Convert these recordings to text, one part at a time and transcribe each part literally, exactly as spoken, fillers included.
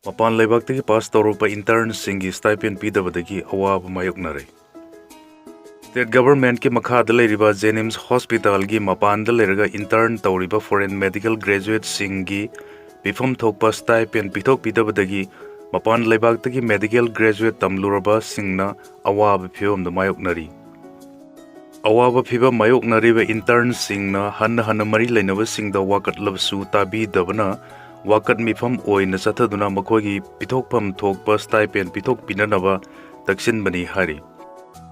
ꯃꯄꯥꯟ ꯂꯩꯕꯥꯛꯇꯒꯤ ꯄꯥꯁ ꯇꯧꯔꯛꯄ ꯏꯟꯇꯔꯟꯁꯤꯡꯒꯤ ꯁ꯭ꯇꯥꯏꯄꯦꯟ ꯄꯤꯗꯕꯗꯒꯤ ꯑꯋꯥꯕ ꯃꯥꯌꯣꯛꯅꯔꯦ꯫ ꯁ꯭ꯇꯦꯠ ꯒꯚꯔꯟꯃꯦꯟꯠꯀꯤ ꯃꯈꯥꯗ ꯂꯩꯔꯤꯕ ꯖꯦꯅꯤꯝꯁ ꯍꯣꯁꯄꯤꯇꯥꯜꯒꯤ ꯃꯄꯥꯟꯗ ꯂꯩꯔꯒ ꯏꯟꯇꯔꯟ ꯇꯧꯔꯤꯕ ꯐꯣꯔꯦꯟ ꯃꯦꯗꯤꯀꯦꯜ ꯒ꯭ꯔꯦꯖꯨꯋꯦꯠꯁꯤꯡꯒꯤ ꯄꯤꯐꯝ ꯊꯣꯛꯄ ꯁ꯭ꯇꯥꯏꯄꯦꯟ ꯄꯤꯊꯣꯛꯄꯤꯗꯕꯗꯒꯤ ꯃꯄꯥꯟ ꯂꯩꯕꯥꯛꯇꯒꯤ ꯃꯦꯗꯤꯀꯦꯜ ꯒ꯭ꯔꯦꯖꯨꯋꯦꯠ ꯇꯝꯂꯨꯔꯕꯁꯤꯡꯅ ꯑꯋꯥꯕ ꯐꯤꯕꯝꯗ ꯃꯥꯌꯣꯛꯅꯔꯤ꯫ ꯑꯋꯥꯕ ꯐꯤꯚꯝ ꯃꯥꯌꯣꯛꯅꯔꯤꯕ ꯏꯟꯇꯔꯟꯁꯤꯡꯅ ꯍꯟꯅ ꯍꯟꯅ ꯃꯔꯤ ꯂꯩꯅꯕꯁꯤꯡꯗ ꯋꯥꯀꯠꯂꯕꯁꯨ ꯇꯥꯕꯤꯗꯕꯅ ꯋꯥꯀꯠ ꯃꯤꯐꯝ ꯑꯣꯏꯅ ꯆꯠꯊꯗꯨꯅ ꯃꯈꯣꯏꯒꯤ ꯄꯤꯊꯣꯛꯐꯝ ꯊꯣꯛꯄ ꯁ꯭ꯇꯥꯏꯄꯦꯟ ꯄꯤꯊꯣꯛꯄꯤꯅꯅꯕ ꯇꯛꯁꯤꯟꯕꯅꯤ ꯍꯥꯏꯔꯤ꯫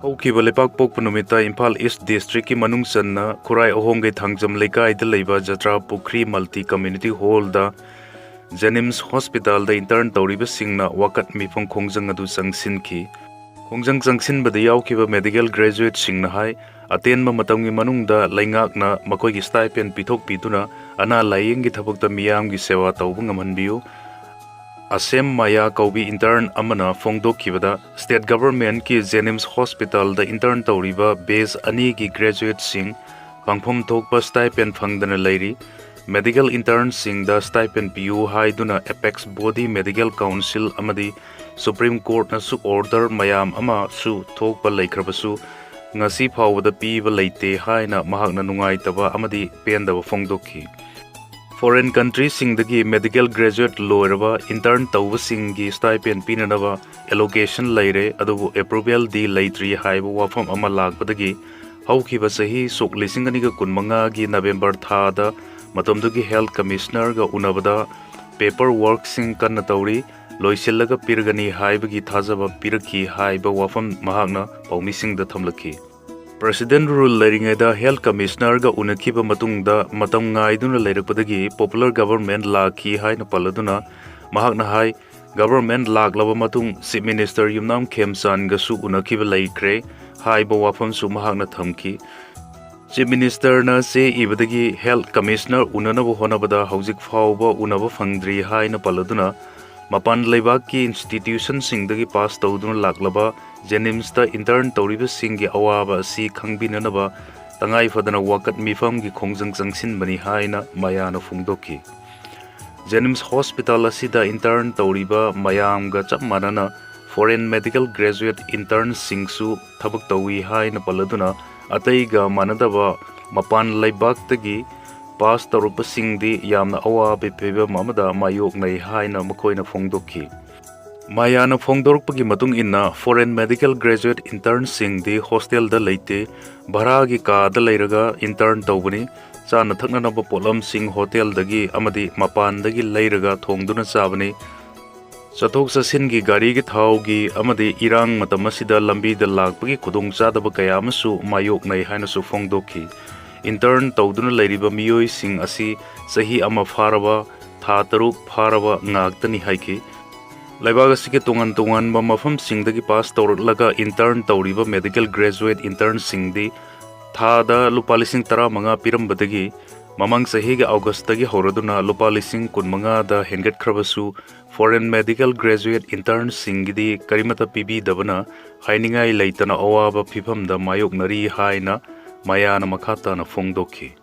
ꯍꯧꯈꯤꯕ ꯂꯩꯄꯥꯛꯄꯣꯛꯄ ꯅꯨꯃꯤꯠꯇ ꯏꯝꯐꯥꯜ ꯏꯁ꯭ꯠ ꯗꯤꯁꯇ꯭ꯔꯤꯛꯀꯤ ꯃꯅꯨꯡ ꯆꯟꯅ ꯈꯨꯔꯥꯏ ꯑꯍꯣꯡꯒꯩ ꯊꯥꯡꯖꯝ ꯂꯩꯀꯥꯏꯗ ꯂꯩꯕ ꯖꯇ꯭ꯔꯥ ꯄꯨꯈ꯭ꯔꯤ ꯃꯜꯇꯤ ꯀꯝꯃ꯭ꯌꯨꯅꯤꯇꯤ ꯍꯣꯜꯗ ꯖꯦꯅꯤꯝꯁ ꯍꯣꯁꯄꯤꯇꯥꯜꯗ ꯏꯟꯇꯔꯟ ꯇꯧꯔꯤꯕꯁꯤꯡꯅ ꯋꯥꯀꯠ ꯃꯤꯐꯝ ꯈꯣꯡꯖꯪ ꯑꯗꯨ ꯆꯪꯁꯤꯟꯈꯤ꯫ ꯈꯣꯡꯖꯪ ꯆꯪꯁꯤꯟꯕꯗ ꯌꯥꯎꯈꯤꯕ ꯃꯦꯗꯤꯀꯦꯜ ꯒ꯭ꯔꯦꯖꯨꯋꯦꯠꯁꯤꯡꯅ ꯍꯥꯏ, ꯑꯇꯦꯟꯕ ꯃꯇꯝꯒꯤ ꯃꯅꯨꯡꯗ ꯂꯩꯉꯥꯛꯅ ꯃꯈꯣꯏꯒꯤ ꯁ꯭ꯇꯥꯏꯄꯦꯟ ꯄꯤꯊꯣꯛꯄꯤꯗꯨꯅ ꯑꯅꯥ ꯂꯥꯌꯦꯡꯒꯤ ꯊꯕꯛꯇ ꯃꯤꯌꯥꯝꯒꯤ ꯁꯦꯕꯥ ꯇꯧꯕ ꯉꯝꯍꯟꯕꯤꯌꯨ꯫ ꯑꯁꯦꯝ ꯃꯥꯌꯥ ꯀꯧꯕꯤ ꯏꯟꯇꯔꯟ ꯑꯃꯅ ꯐꯣꯡꯗꯣꯛꯈꯤꯕꯗ, ꯁ꯭ꯇꯦꯠ ꯒꯚꯔꯟꯃꯦꯟꯠꯀꯤ ꯖꯦꯅꯤꯝꯁ ꯍꯣꯁꯄꯤꯇꯥꯜꯗ ꯏꯟꯇꯔꯟ ꯇꯧꯔꯤꯕ ꯕꯦꯆ ꯑꯅꯤꯒꯤ ꯒ꯭ꯔꯦꯖꯨꯋꯦꯠꯁꯤꯡ ꯐꯪꯐꯝ ꯊꯣꯛꯄ ꯁ꯭ꯇꯥꯏꯄꯦꯟ ꯐꯪꯗꯅ ꯂꯩꯔꯤ꯫ ꯃꯦꯗꯤꯀꯦꯜ ꯏꯟꯇꯔꯟꯁꯤꯡꯗ ꯁ꯭ꯇꯥꯏꯄꯦꯟ ꯄꯤꯌꯨ ꯍꯥꯏꯗꯨꯅ ꯑꯦꯄꯦꯛꯁ ꯕꯣꯗꯤ ꯃꯦꯗꯤꯀꯦꯜ ꯀꯥꯎꯟꯁꯤꯜ ꯑꯃꯗꯤ ꯁꯨꯄ꯭ꯔꯤꯝ ꯀꯣꯔꯠꯅꯁꯨ ꯑꯣꯔꯗꯔ ꯃꯌꯥꯝ ꯑꯃꯁꯨ ꯊꯣꯛꯄ ꯂꯩꯈ꯭ꯔꯕꯁꯨ, ꯉꯁꯤ ꯐꯥꯎꯕꯗ ꯄꯤꯕ ꯂꯩꯇꯦ ꯍꯥꯏꯅ ꯃꯍꯥꯛꯅ ꯅꯨꯡꯉꯥꯏꯇꯕ ꯑꯃꯗꯤ ꯄꯦꯟꯗꯕ ꯐꯣꯡꯗꯣꯛꯈꯤ꯫ ꯐꯣꯔꯦꯟ ꯀꯟꯇ꯭ꯔꯤꯁꯤꯡꯗꯒꯤ ꯃꯦꯗꯤꯀꯦꯜ ꯒ꯭ꯔꯦꯖꯨꯋꯦꯠ ꯂꯣꯏꯔꯕ ꯏꯟꯇꯔꯟ ꯇꯧꯕꯁꯤꯡꯒꯤ ꯁ꯭ꯇꯥꯏꯄꯦꯟ ꯄꯤꯅꯅꯕ ꯑꯦꯂꯣꯀꯦꯁꯟ ꯂꯩꯔꯦ, ꯑꯗꯨꯕꯨ ꯑꯦꯄ꯭ꯔꯨꯚꯦꯜꯗꯤ ꯂꯩꯇ꯭ꯔꯤ ꯍꯥꯏꯕ ꯋꯥꯐꯝ ꯑꯃ ꯂꯥꯛꯄꯗꯒꯤ ꯍꯧꯈꯤꯕ ꯆꯍꯤ ꯁꯣꯛ ꯂꯤꯁꯤꯡ ꯑꯅꯤꯒ ꯀꯨꯟꯃꯉꯥꯒꯤ ꯅꯕꯦꯝꯕꯔ ꯊꯥꯗ ꯃꯇꯝꯗꯨꯒꯤ ꯍꯦꯜꯊ ꯀꯃꯤꯁꯅꯔꯒ ꯎꯅꯕꯗ ꯄꯦꯄꯔ ꯋꯥꯔꯛꯁꯤꯡ ꯀꯟꯅ ꯇꯧꯔꯤ, ꯂꯣꯏꯁꯤꯜꯂꯒ ꯄꯤꯔꯒꯅꯤ ꯍꯥꯏꯕꯒꯤ ꯊꯥꯖꯕ ꯄꯤꯔꯛꯈꯤ ꯍꯥꯏꯕ ꯋꯥꯐꯝ ꯃꯍꯥꯛꯅ ꯄꯥꯎꯃꯤꯁꯤꯡꯗ ꯊꯝꯂꯛꯈꯤ꯫ ꯄ꯭ꯔꯦꯁꯤꯗꯦꯟꯠ ꯔꯨꯜ ꯂꯩꯔꯤꯉꯩꯗ ꯍꯦꯜꯊ ꯀꯃꯤꯁꯅꯔꯒ ꯎꯅꯈꯤꯕ ꯃꯇꯨꯡꯗ ꯃꯇꯝ ꯉꯥꯏꯗꯨꯅ ꯂꯩꯔꯛꯄꯗꯒꯤ ꯄꯣꯄꯨꯂꯔ ꯒꯚꯔꯟꯃꯦꯟꯠ ꯂꯥꯛꯈꯤ ꯍꯥꯏꯅ ꯄꯜꯂꯗꯨꯅ ꯃꯍꯥꯛꯅ ꯍꯥꯏ, ꯒꯚꯔꯟꯃꯦꯟꯠ ꯂꯥꯛꯂꯕ ꯃꯇꯨꯡ ꯆꯤꯐ ꯃꯤꯅꯤꯁꯇꯔ ꯌꯨꯝꯅꯥꯝ ꯈꯦꯝꯆꯥꯟꯒꯁꯨ ꯎꯅꯈꯤꯕ ꯂꯩꯈ꯭ꯔꯦ ꯍꯥꯏꯕ ꯋꯥꯐꯝꯁꯨ ꯃꯍꯥꯛꯅ ꯊꯝꯈꯤ꯫ ꯆꯤꯐ ꯃꯤꯅꯤꯁꯇꯔꯅ ꯆꯦ ꯏꯕꯗꯒꯤ ꯍꯦꯜꯊ ꯀꯃꯤꯁꯅꯔ ꯎꯅꯅꯕ ꯍꯣꯠꯅꯕꯗ ꯍꯧꯖꯤꯛ ꯐꯥꯎꯕ ꯎꯅꯕ ꯐꯪꯗ꯭ꯔꯤ ꯍꯥꯏꯅ ꯄꯜꯂꯗꯨꯅ, ꯃꯄꯥꯟ ꯂꯩꯕꯥꯛꯀꯤ ꯏꯟꯁꯇꯤꯇ꯭ꯌꯨꯁꯟꯁꯤꯡꯗꯒꯤ ꯄꯥꯁ ꯇꯧꯗꯨꯅ ꯂꯥꯛꯂꯕ ꯖꯦꯅꯤꯝꯁꯇ ꯏꯟꯇꯔꯟ ꯇꯧꯔꯤꯕꯁꯤꯡꯒꯤ ꯑꯋꯥꯕ ꯑꯁꯤ ꯈꯪꯕꯤꯅꯅꯕ ꯇꯉꯥꯏ ꯐꯗꯅ ꯋꯥꯀꯠ ꯃꯤꯐꯝꯒꯤ ꯈꯣꯡꯖꯪ ꯆꯪꯁꯤꯟꯕꯅꯤ ꯍꯥꯏꯅ ꯃꯌꯥꯅ ꯐꯣꯡꯗꯣꯛꯈꯤ꯫ ꯖꯦꯅꯤꯝꯁ ꯍꯣꯁꯄꯤꯇꯥꯜ ꯑꯁꯤꯗ intern ꯇꯧꯔꯤꯕ ꯃꯌꯥꯝꯒ ꯆꯞ ꯃꯥꯟꯅꯅ foreign medical graduate internꯁꯤꯡꯁꯨ ꯊꯕꯛ ꯇꯧꯏ ꯍꯥꯏꯅ ꯄꯜꯂꯗꯨꯅ, ꯑꯇꯩꯒ ꯃꯥꯟꯅꯗꯕ ꯃꯄꯥꯟ ꯂꯩꯕꯥꯛꯇꯒꯤ ꯄꯥꯁ ꯇꯧꯔꯛꯄꯁꯤꯡꯗꯤ ꯌꯥꯝꯅ ꯑꯋꯥꯕ ꯐꯤꯕꯝ ꯑꯃꯗ ꯃꯥꯌꯣꯛꯅꯩ ꯍꯥꯏꯅ ꯃꯈꯣꯏꯅ ꯐꯣꯡꯗꯣꯛꯈꯤ꯫ ꯃꯌꯥꯅ ꯐꯣꯡꯗꯣꯔꯛꯄꯒꯤ ꯃꯇꯨꯡ ꯏꯟꯅ, foreign medical graduate internꯁꯤꯡꯗꯤ ꯍꯣꯁꯇꯦꯜꯗ ꯂꯩꯇꯦ, ꯚꯔꯥꯒꯤ ꯀꯥꯗ ꯂꯩꯔꯒ intern ꯇꯧꯕꯅꯤ꯫ ꯆꯥꯅ ꯊꯛꯅꯅꯕ ꯄꯣꯠꯂꯝꯁꯤꯡ ꯍꯣꯇꯦꯜꯗꯒꯤ ꯑꯃꯗꯤ ꯃꯄꯥꯟꯗꯒꯤ ꯂꯩꯔꯒ ꯊꯣꯡꯗꯨꯅ ꯆꯥꯕꯅꯤ꯫ ꯆꯠꯊꯣꯛ ꯆꯠꯁꯤꯟꯒꯤ ꯒꯥꯔꯤꯒꯤ ꯊꯥꯎꯒꯤ ꯑꯃꯗꯤ ꯏꯔꯥꯡ ꯃꯇꯝ ꯑꯁꯤꯗ ꯂꯝꯕꯤꯗ ꯂꯥꯛꯄꯒꯤ ꯈꯨꯗꯣꯡꯆꯥꯗꯕ ꯀꯌꯥ ꯑꯃꯁꯨ ꯃꯥꯌꯣꯛꯅꯩ ꯍꯥꯏꯅꯁꯨ ꯐꯣꯡꯗꯣꯛꯈꯤ꯫ Intern ꯇꯧꯗꯨꯅ ꯂꯩꯔꯤꯕ ꯃꯤꯑꯣꯏꯁꯤꯡ ꯑꯁꯤ ꯆꯍꯤ ꯑꯃ ꯐꯥꯔꯕ, ꯊꯥ ꯇꯔꯨꯛ ꯐꯥꯔꯕ ꯉꯥꯛꯇꯅꯤ ꯍꯥꯏꯈꯤ꯫ ꯂꯩꯕꯥꯛ ꯑꯁꯤꯒꯤ ꯇꯣꯉꯥꯟ ꯇꯣꯉꯥꯟꯕ ꯃꯐꯝꯁꯤꯡꯗꯒꯤ ꯄꯥꯁ ꯇꯧꯔꯛꯂꯒ intern ꯇꯧꯔꯤꯕ medical graduate internꯁꯤꯡꯗꯤ ꯊꯥꯗ ꯂꯨꯄꯥ ꯂꯤꯁꯤꯡ ꯇꯔꯥꯃꯉꯥ ꯄꯤꯔꯝꯕꯗꯒꯤ ꯃꯃꯥꯡ ꯆꯍꯤꯒꯤ ꯑꯣꯒꯁꯇꯒꯤ ꯍꯧꯔꯗꯨꯅ ꯂꯨꯄꯥ ꯂꯤꯁꯤꯡ ꯀꯨꯟꯃꯉꯥꯗ ꯍꯦꯟꯒꯠꯈ꯭ꯔꯕꯁꯨ, foreign medical graduate internꯁꯤꯡꯒꯤꯗꯤ ꯀꯔꯤꯃꯠꯇ ꯄꯤꯕꯤꯗꯕꯅ ꯍꯥꯏꯅꯤꯡꯉꯥꯏ ꯂꯩꯇꯅ ꯑꯋꯥꯕ ꯐꯤꯕꯝꯗ ꯃꯥꯌꯣꯛꯅꯔꯤ ꯍꯥꯏꯅ ꯃꯌꯥꯅ ꯃꯈꯥ ꯇꯥꯅ ꯐꯣꯡꯗꯣꯛꯈꯤ꯫